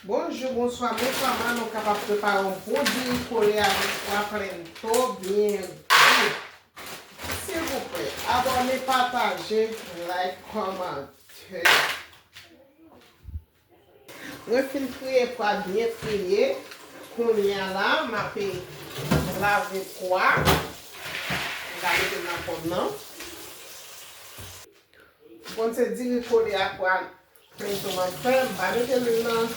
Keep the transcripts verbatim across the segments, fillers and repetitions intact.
Bonjou, bonswa, bonswa, nou kapab prepare yon bon diri kole avèk pwa plento byen gou. Silvouplè, abòne, pataje, like, kòmante. Mwen fin triye pwa byen triye. Kounye a la, m ape lave pwa. M ka mete nan pòm nan. Konn se diri kole a pwa plento m ap fè, m pa mete lwil nan,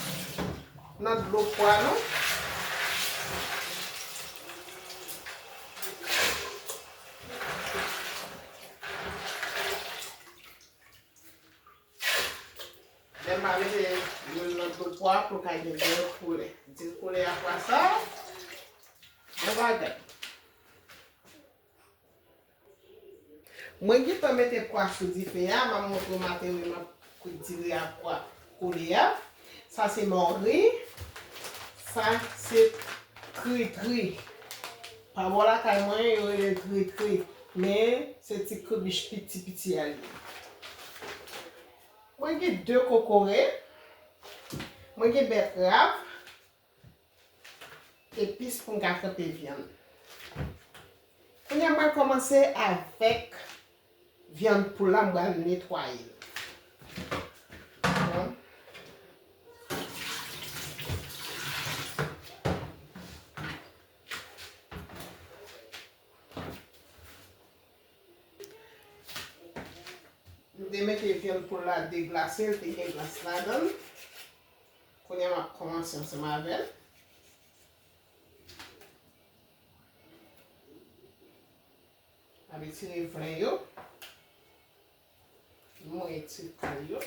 nan dlo pwa non. Lè m pa mete lwil nan dlo pwa pou l ka gen bèl koulè. Diri kole a pwa sa, bon bagay. Mwen gentan mete pwa sou dife a, m ap montre w materyèl m ap kwit diri a pwa kole a. Sa se mòri, sa se tritri. Pa bò lakay mwen, yo rele tritri, men se ti kribich piti piti a li ye. Mwen gen de kokore, mwen gen bètrav, epis pou m ka trempe vyann. Kounye a, mwen kòmanse avèk vyann poul la, m pral netwaye l. Bon. M te mete vyann poul la deglase, l te gen glas ladan l. Kounye a, m ap kòmanse ansanm avè l. M ap etire flen yo. M retire kal yo.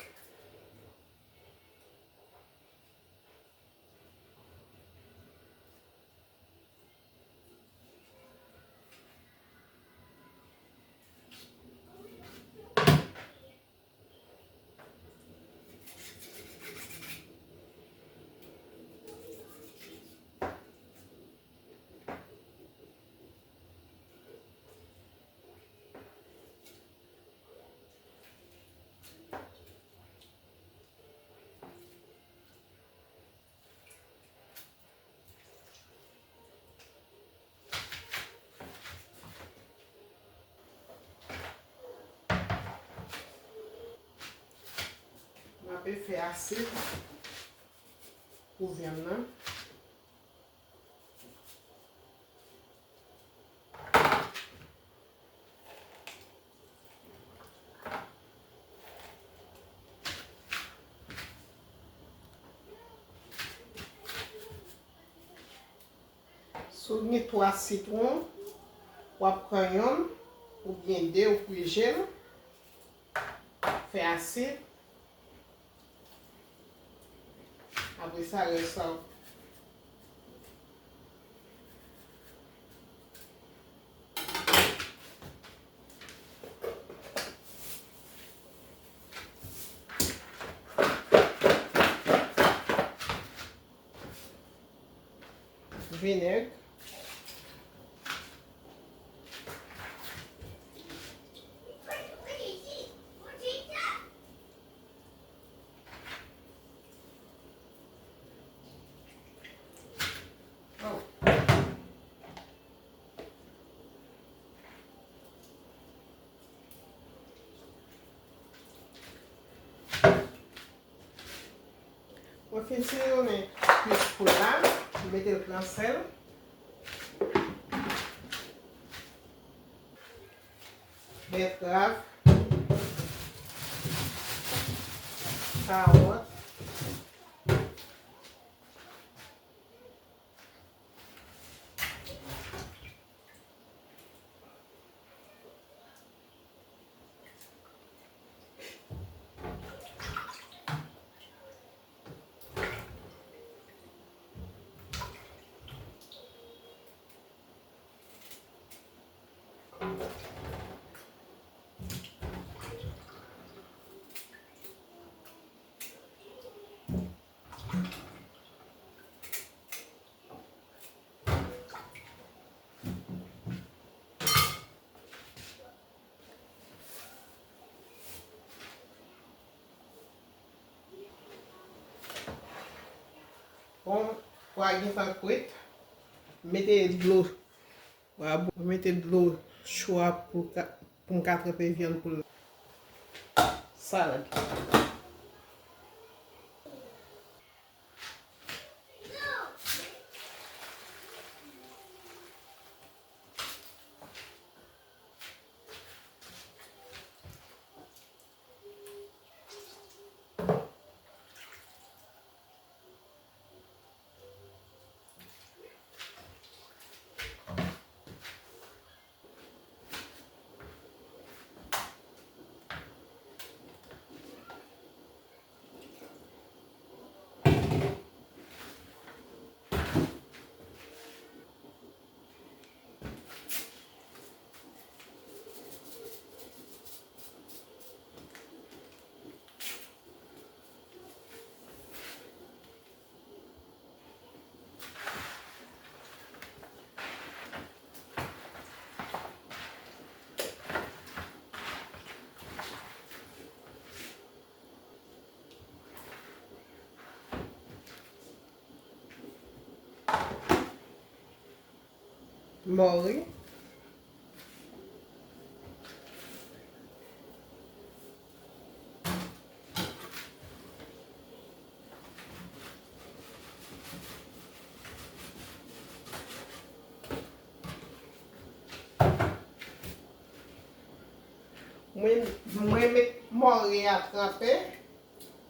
M ape fè asid pou vyann nan. Si w gen twa sitwon, w ap pran yonn oubyen de, ou pije l, fè asid. Apre sa, rès la, w vinèg. Mwen fin sizonnen kwit poul la, m mete l nan sèl, bètrav, kawòt. Bon, pwa gentan kwit. Mete dlo. Pwa bouyi, mete dlo cho a pou ka, pou m ka trempe vyann poul la. Salad. Mòri. Mwen, mwen met mòri a tranpe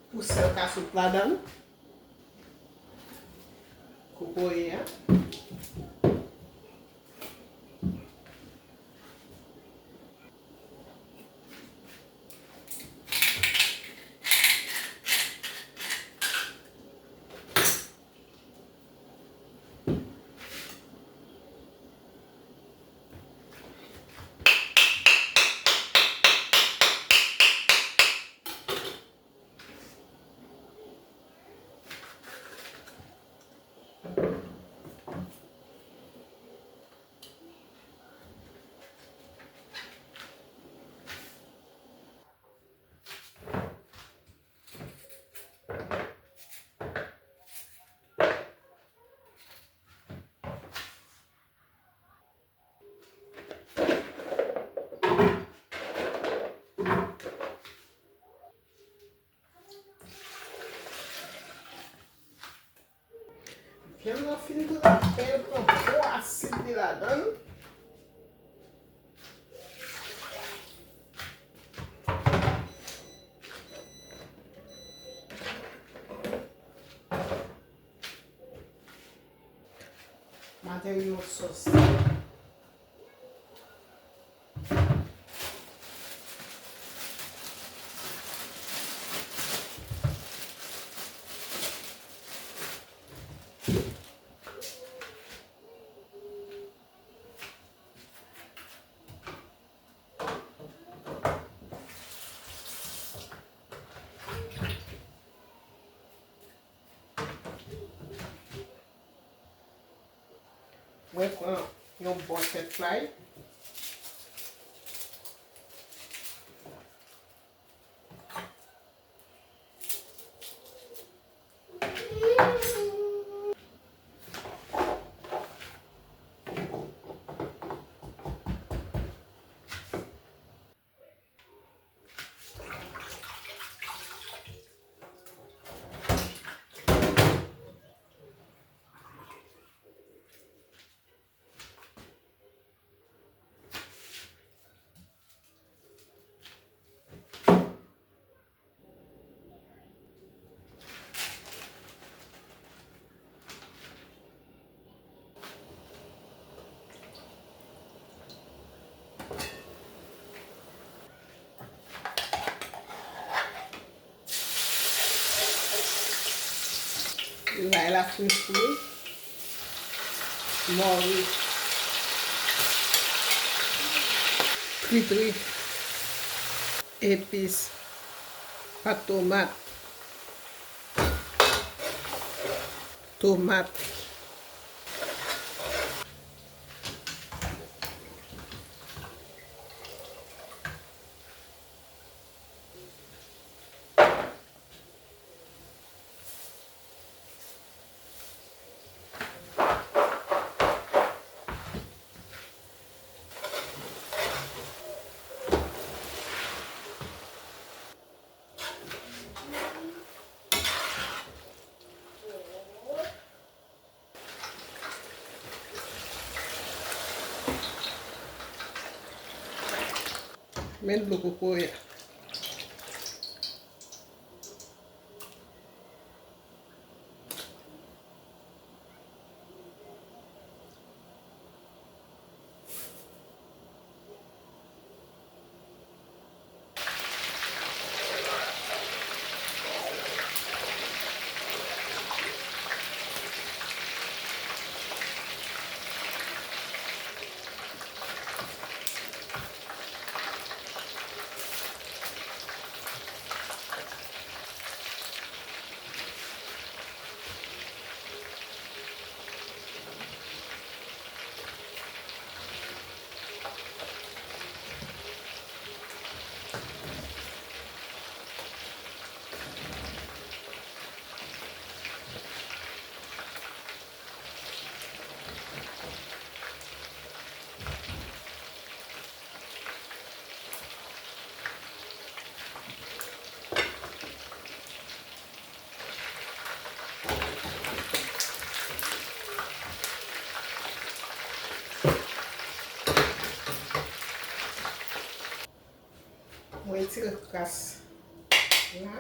pou sèl ka sot ladan l. Kokoye a. Vyann nan fin tranpe, l pran gwo asid li ladan l. Materyo sòs la. Mwen pran yon bò tèt lay. Lay la fin fri. Mòri. Tritri. Epis. Pat tomat. Tomat. Men dlo kokoye a. Mwen retire kras la.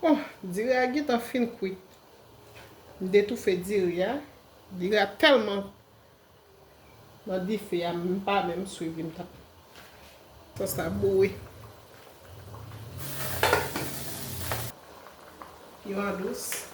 Bon, diri a gentan fin kwit. M detoufe diri a. Diri a tèlman nan dife a, m pa menm swiv li, m t ap fè sa boure. Piman dous.